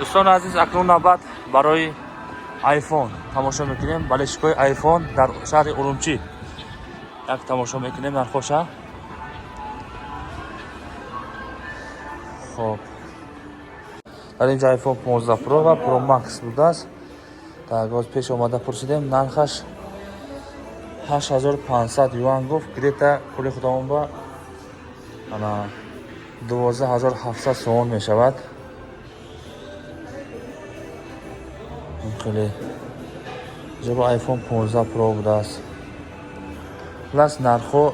Дӯстони азиз, акнун навбат барои айфон тамошо мекунем. Болельщикои айфон дар шаҳри Урумчӣ як тамошо мекунем нархоша. Хоб, дар инҷо iPhone 15 Pro ва Pro Max будааст. Так, боз пеш омада пурсидем, нархаш 8500 юан гуфт, где-то пули худамон ба ана 12 700 сомон мешавад. Хеле ҷоба iPhone 15 Pro будааст. Плюс нархҳо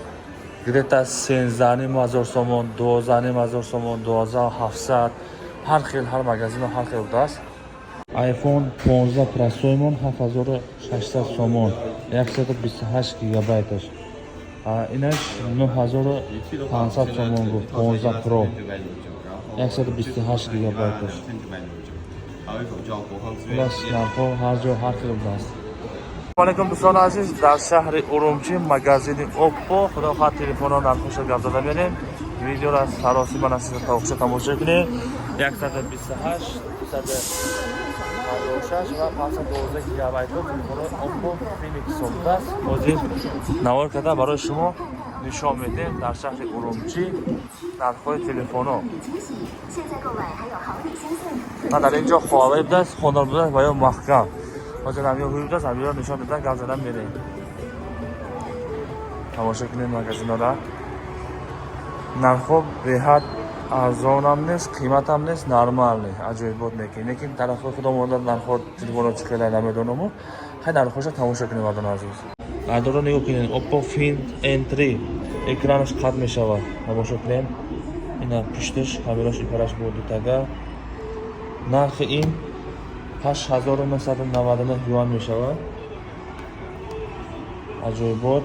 где-то 13 500 сомон, 12 500 сомон, 12 700, ҳар хел, ҳар магазино ҳар хел будааст. iPhone 15 простоймон 7600 сомон, 128 гигабайташ. Инаш 9500 сомон гуфт, 15 Pro, 128 гигабайташ. Хулас, нархҳо ҳар ҷо ҳар хел будааст. Алейкум, дӯстони азиз, дар шаҳри Урумчӣ магазини Oppo. Худо хоҳад, телефонро нархоша гап зада берем. Видеоро аз саросима насиса то тамошо кунед. 128, 256 ва 512 гигабайтҳо телефонҳои Oppo Phoenix будааст. Ҳозир навор карда барои шумо нишон медиҳем дар шаҳри Урумчӣ нархҳои телефонҳо. Ма дар ин ҷо Huawei будааст, Honor будааст ва ё маҳкам. Ҳозир ҳамё ҳуй будааст, ҳамёро нишон дода гап задан мерем. Тамошо кунед магазинора. Нархҳо беҳад арзонам нест, қиматам нест, нормальный, аҷоибот некин. Лекин тарафҳои худомон нархҳо телефонҳо чӣ хеле намедонаму. Хай, нархҳоша тамошо кунед, мардони азиз. Айдоро нигоҳ кунед, Oppo Find N3 экранаш қат мешавад. Тамошо кунед. Ина пушташ, камераш ипараш бо дутага. Нархи ин 8999 юан мешавад. Аҷоибот.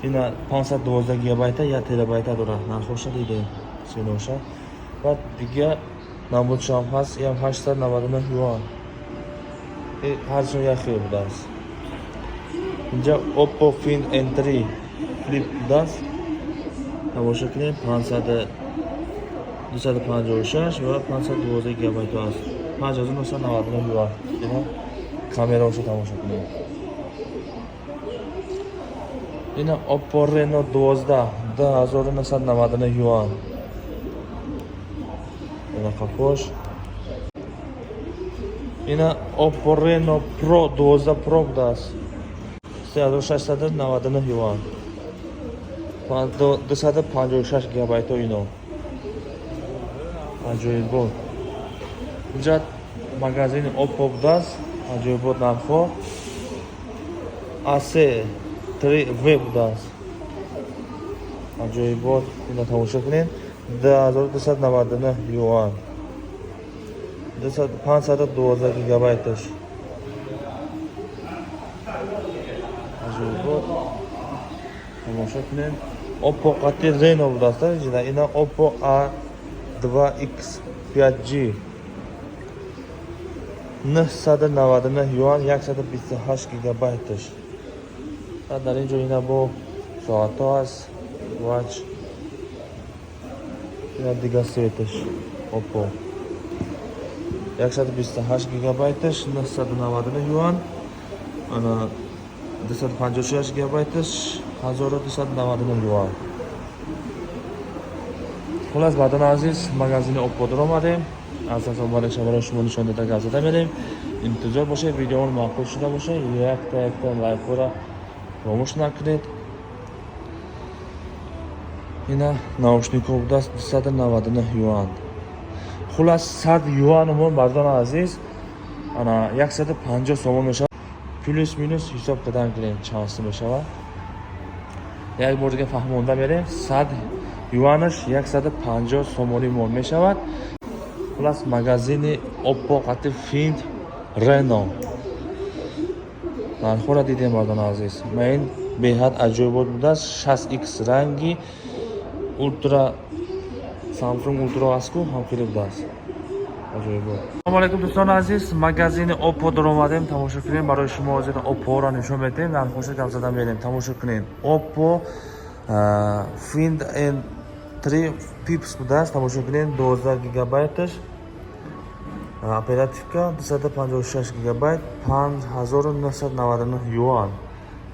Ина 512 гигабайта, 1 терабайта дорад. Нархоша дидем, синоша. Баъд дига намудшам ҳаст, иам 899 юан. Ҳарчун як хел будааст. Инҷа Oppo Find N3 Flip будааст. Тамошо кунем, 500 256 ва 512 гигабайт аст. 5999 юан. Ина камераошо тамошо кунем. Ина Oppo Reno 12 2999 юан. Ина қафош. Ина Oppo Reno Pro 12 Pro будааст. 3699 юан. 256 гигабайто ино. Аҷоибот. Инҷа магазини Oppo будааст. Аҷоибот нархҳо. AC 3V будааст. Аҷоибот, ина тамошо кунед. 2299 юан. 512 гигабайташ. Аҷоибот. Тамошо кунед. Oppo қати Reno будааст. Ина Oppo A2X 5G 999 юан, 128 гигабайташ. Дар ин ҷо ина бо соатҳо аст, watch. Ина дига светаш Oppo 128 гигабайташ 999 юан, ана 256 гигабайташ 1299 юан. Хулас, баъдан азиз, магазини Oppo омадем. Аз омадаша барои шумо нишон дода гап зада мерем. Интизор бошед, видеоон маъқул шуда бошад, якта якта лайкҳоро фаромӯш накунед. Ина наушникҳо будааст, 299 юан. Хулас, 100 юанумон, мардони азиз, ана 150 сомон мешавад. Плюс минус ҳисоб кардан кунед, чанд сум мешавад. Як бор дига фаҳмонда мерем: 100 юанаш 150 сомонӣ мон мешавад. Хулас, магазини Oppo қати Find Reno нархҳоро дидем, мардони азиз. Ма ин беҳад аҷоибот будааст, 6X ранги Ultra, Samsung Ultra астку, ҳамхеле будааст. Аҷоибот. Салому алайкум, дӯстони азиз, магазини Oppo даромадем, тамошо кунем. Барои шумо ҳозир Oppo-ро нишон медиҳем, нархҳоша гап зада мерем. Тамошо кунем. Oppo Find N3 Pips будааст, тамошо кунем, 12 гигабайташ. Оперативка 256 гигабайт, 5999 юан.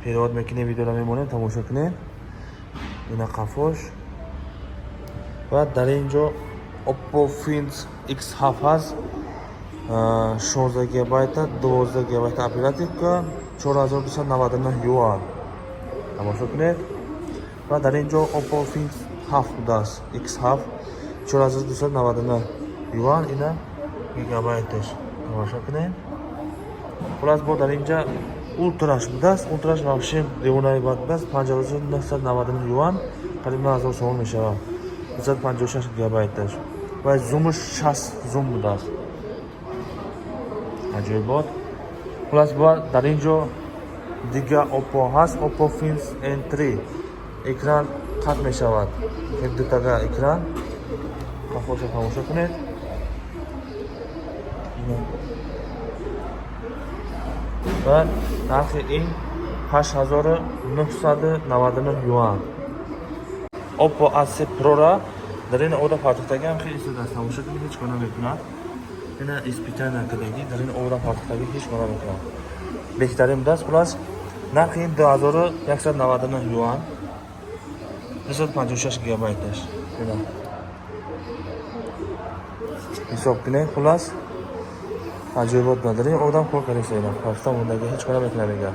Перевод мекунем, видеоро мемонем, тамошо кунем. Ина қафош. Ва дар ин ҷо Oppo Find X7 ҳаст, 16 гигабайта, 12 гигабайта оперативка, 4299 юан. Тамошо кунед. Ва дар ин ҷо Oppo Find 7 будааст, X7, 4299 юан. Ина гигабайташ, тамошо кунед. Хулас, бо дар инҷа Ултраш будааст. Ултраш вообще девонаи бад будааст, 5999 юан, қариб 9000 сомон мешавад, 256 гигабайташ ва зумаш 60 зум будааст, аҷоибот. Хулас, бо дар ин ҷо дига Oppo ҳаст, Oppo Find N3, экран қатъ мешавад, дутага экран. Қафоша тамошо кунед. Ина. Ва нархи ин 8999 юан. Oppo A3 Pro-ра дар ин ода партохтагиам хеле истодааст, тамошо кунед, ҳеҷ кор намекунад. Ина испытание кардагӣ, дар ин ода партохтагӣ ҳеҷ кор намекунад, беҳтарин будааст. Хулас, нархи ин 2199 юан, 256 гигабайташ. Ина ҳисоб кунед. Хулас, аҷоибот надорем, одам кор карда, ина партохта мондагӣ, ҳеҷ кор намекунад мега.